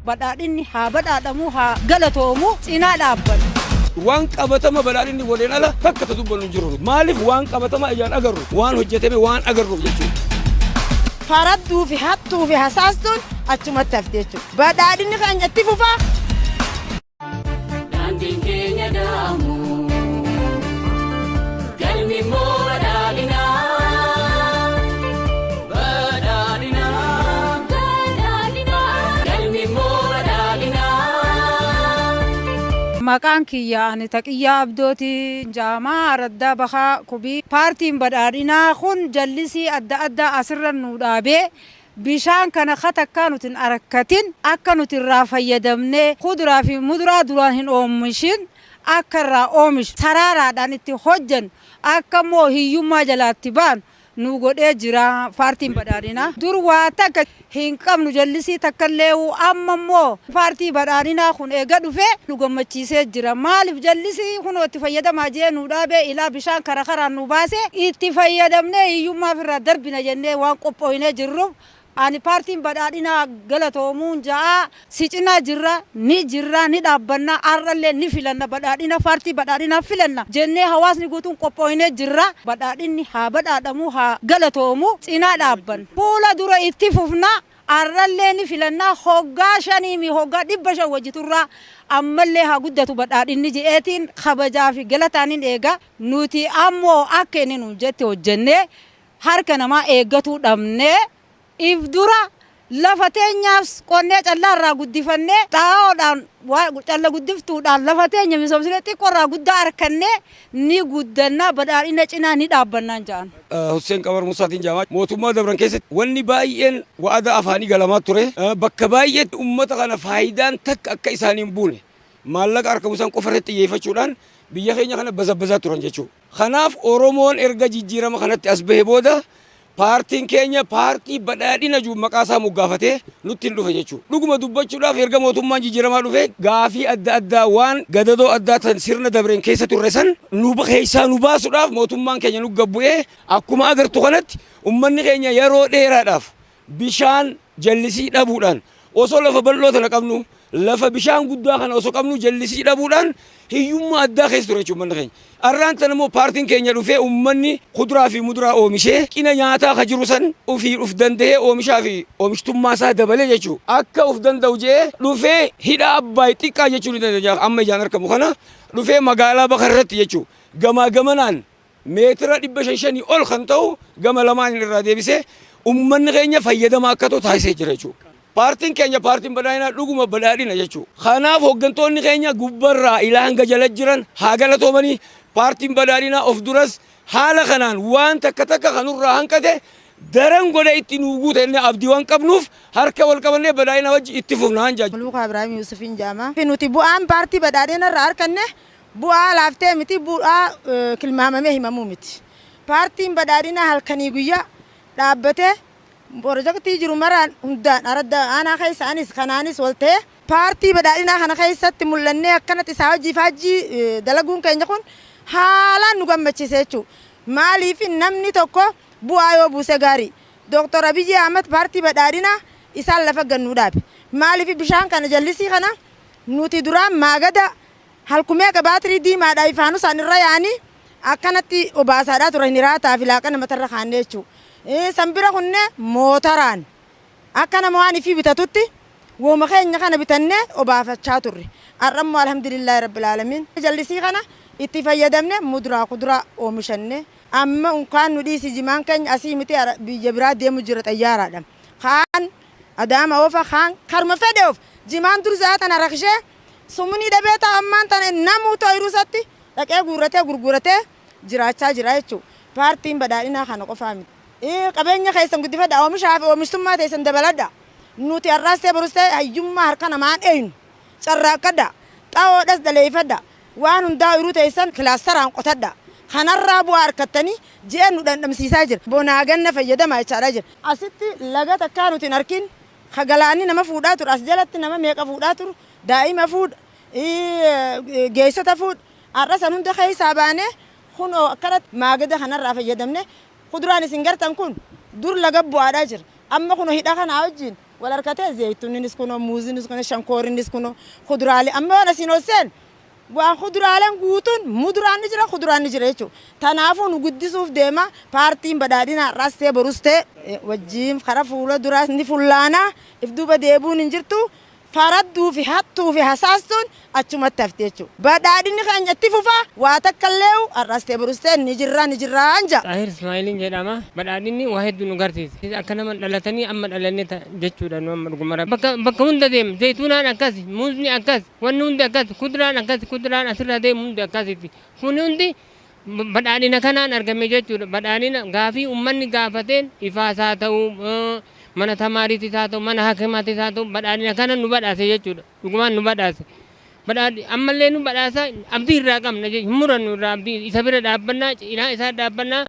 Badhaadhinni haa badhaadhamu, haa galatoomu, cinaa dhaabbanna. Waan qabatama badhaadhinni godheen ala takka ta dubbannu hin jiru. Maaliif waan qabatama ijaan agarru waan hojjetame waan agarruuf jechuudha. Faradduu fi hattuu fi hasaastuun achumatti hafte jechuudha. Badhaadhinni keenya itti fufa. Daandiin keenya daamu galmi immoo badhaadhina. Badhaadhina. Badhaadhina. Galmi immoo badhaadhina. Maqaan kiyya ani Taqiyyaa Abdooti Jaamaa Araddaa Bakaa Kubii. Paartiin badhaadhinaa kun jallisii adda addaa asirra nu dhaabee bishaan kana katakkaa nuti hin arakkatin, akka nuti irraa fayyadamnee kuduraa fi muduraa duraan hin oomishin akka irraa oomishu, saraaraadhaan itti hojjennu, akka immoo hiyyummaa jalaatti baanu nu godhee jira paartiin badhaadhinaa. Dur waa takka hin qabnu, jallisii takka illee, amma immoo paartii badhaadhinaa kun eega dhufee nu gammachiisee jira. Maaliif jallisii kunoo itti fayyadamaa jee nu dhaabee, ilaa bishaan kara karaan nu baasee, itti fayyadamnee hiyyummaaf irraa darbina jennee waan qophooynee jirruuf, ani paartiin badhaadhinaa galatoomuun ja'a. Si cinaa jirra, ni jirra, ni dhaabbanna, har'allee ni filanna badhaadhina, paartii badhaadhinaa filanna jennee hawaasni guutuun qophooynee jirra. Badhaadhinni haa badhaadhamu, haa galatoomu, cinaa dhaabbanna. Fuula dura itti fufna, har'allee ni filanna, hoggaa shaniimi hoggaa 500 wajji turraa, ammallee haa guddatu badhaadhinni je'eetiin kabajaa fi galataaniin eega. Nuti ammoo akka inni nuun jette hojjennee harka namaa eeggatuu dhabnee, if dura lafa teenyaaf qonnee callaa irraa guddifannee, xaa'oodhaan, calla guddiftuudhaan lafa teenya misoomsinee, xiqqoo irraa guddaa harkannee ni guddannaa, badhaadhina cinaa ni dhaabbannaan ja'an. Hussein Qamar Musaatiin jedhama. Mootummaa dabran keessatti wanni baay'een wa'ada afaanii galamaa ture. Bakka baay'eetti uummata kana faayidaan takka akka isaanii hin buune, maallaqa argamu san qofa irratti xiyyeeffachuudhaan biyya keenya kana bazabbazaa turan jechuudha. Kanaaf Oromoon erga jijjiirama kanatti as bahe booda, paartiin keenya paartii badhaadhina jiru maqaa isaa moggaafatee nutti hin dhufe jechuudha. Dhuguma dubbachuudhaaf, erga mootummaan jijjiiramaa dhufe gaafii adda addaa, waan gadadoo addaa tan sirna dabreen keessa turre san nu keessaa nu baasuudhaaf mootummaan keenya nu gabbu'ee, akkuma agartu kanatti ummanni keenya yeroo dheeraadhaaf bishaan jallisii dhabuudhaan, osoo lafa bal'oo tana qabnu, lafa bishaan guddaa kana osoo qabnu, jallisii dhabuudhaan hiyyummaa addaa keessa ture jechuudha uummanni keenya. Arraan tana immoo paartiin keenya dhufee, uummanni kuduraa fi muduraa oomishee qina nyaataa ka jiru san ofii uf danda'ee oomishaa fi oomishtummaa isaa dabalee jechuudha. Akka uf danda'u jedhee dhufee hidha Abbaay xiqqaa jechuun ni dandeenya. Amma ijaan argamu kana dhufee magaalaa Bakar irratti jechuudha. Gamaa gamanaan meetira 500 ol kan ta'u gama lamaan irraa deebisee uummanni keenya fayyadamaa akka ta'u taasisee jira jechuudha. Paartiin keenya paartiin badhaadhinaa dhuguma badhaadhina jechuudha. Kanaaf hooggantoonni keenya gubbarraa ilaa hanga jala jiran haa galatoomanii. Paartiin badhaadhinaa of duras haala kanaan waan takka takka kanurraa hanqate daran godhe itti nuu guuta inni abdii waan qabnuuf, harka wal qabannee badhaadhina wajji itti fufnaan jaa. Luukaa Ibraahim Yuusufiin jedhama. Nuti bu'aan paartii badhaadhina irraa arganne bu'aa laaftee miti, bu'aa kilmaamamee himamuu miti. Paartiin badhaadhinaa halkanii guyyaa dhaabbatee pirojektii jiru maraan hundaan aradda aanaa keessa anis kanaanis wal ta'ee paartii badhaadhinaa kana keessatti mul'annee akkanatti isaa hojii faajjii dalaguun keenya kun haalaan nu gammachiise jechuudha. Maaliif namni tokko bu'aa yoo buuse gaarii. Dooktor Abiyyi Ahmad paartii badhaadhinaa isaan lafa gannuu dhaabe. Maaliif bishaan kana, jallisii kana, nuti duraan maagada halkumee baatirii diimaadhaa ifaanusaan irra yaanii akkanatti obaasaadhaa turan, hiraataa fi laaqana matarra kaannee jechuudha. San bira kunne mootaraan akka nama waan ifii bitatutti wooma keenya kana bitannee obaafachaa turre. Har'a immoo alhamdulillaahi rabbil aalamiin jallisii kana itti fayyadamne, muduraa kuduraa oomishanne, amma unkaan nu dhiisi, jimaan keenya asii miti biyya biraa deemu jira xayyaaraadha. Kaan Adaama oofa, kaan karuma fedhe oofa. Jimaan dur za'a tana rakishee sumunii dhabee ta'a, ammaan tana namuu ooyiruu isaatti dhaqee guurratee gurguratee jiraachaa jira jechuudha. Paartiin badhaadhinaa kana qofaa miti. Qabeenya keessan guddifadha, oomishaa fi oomishtummaa teessan dabaladha. Nuti har'aas ta'e borus ta'e hayyummaa harka namaan eeynu. Carraaqqadha. Xaa'oodhas dhaleeffadha. Waan hundaa ooyiruu teessan kilaastaraan qotadha. Kanarraa bu'aa harkattanii ji'a nu dhandhamsiisaa jira. Bonaa ganna fayyadamaa jechaadhaa jira. Asitti laga takkaa nuti hin arkin, ka galaanni nama fuudhaa ture, as jalatti nama meeqa fuudhaa ture, daa'ima fuudha, geessota fuudha. Har'a san hunda keessaa baanee kunoo akkanatti maagada kanarraa fayyadamne, kuduraan isin gartan kun dur laga bu'aadhaa jira. Amma kunoo hidha kanaa wajjin Wal harkatee zayituunnis kunoo, muuzinis kunoo, shankoorinis kunoo, kuduraalee amma waan asiin ol seen waan kuduraaleen guutuun muduraan ni jira, kuduraan ni jira jechuudha. Tanaafuu nu guddisuuf deema paartiin badhaadhinaa har'aas ta'e borus ta'e wajjin karaa fuula duraas ni fullaanaa, if duuba deebuun hin jirtu. Faradduu fi hattuu fi hasaastuun achumatti hafte jechuudha. Badhaadhinni keenya itti fufa, waa takka illee har'aas ta'e borus ta'e ni jirra, ni jirra anja. Xaahir Ismaa'iliin jedhama. Badhaadhinni waa hedduu nu garsiise. Akka nama dhalatanii amma dhalanne jechuudha nu amma dhuguma. Bakka hunda deema. Zayituunaan akkas, muuzni akkas, wanni hundi akkas, kuduraan akkas, kuduraan asirra deemu hundi akkasitti. Kun hundi badhaadhina kanaan argame jechuudha. Badhaadhina gaafii uummanni gaafateen ifaas haa ta'u, mana tamaariitis haa ta'u, mana hakimaatis haa ta'u, badhaadhina kana nu badhaase jechuudha. Dhugumaan nu badhaase. Ammallee nu badhaasa, abdii irraa qabna, hin murannu irraa, abdii isa bira dhaabbannaa, cinaa isaa dhaabbannaa.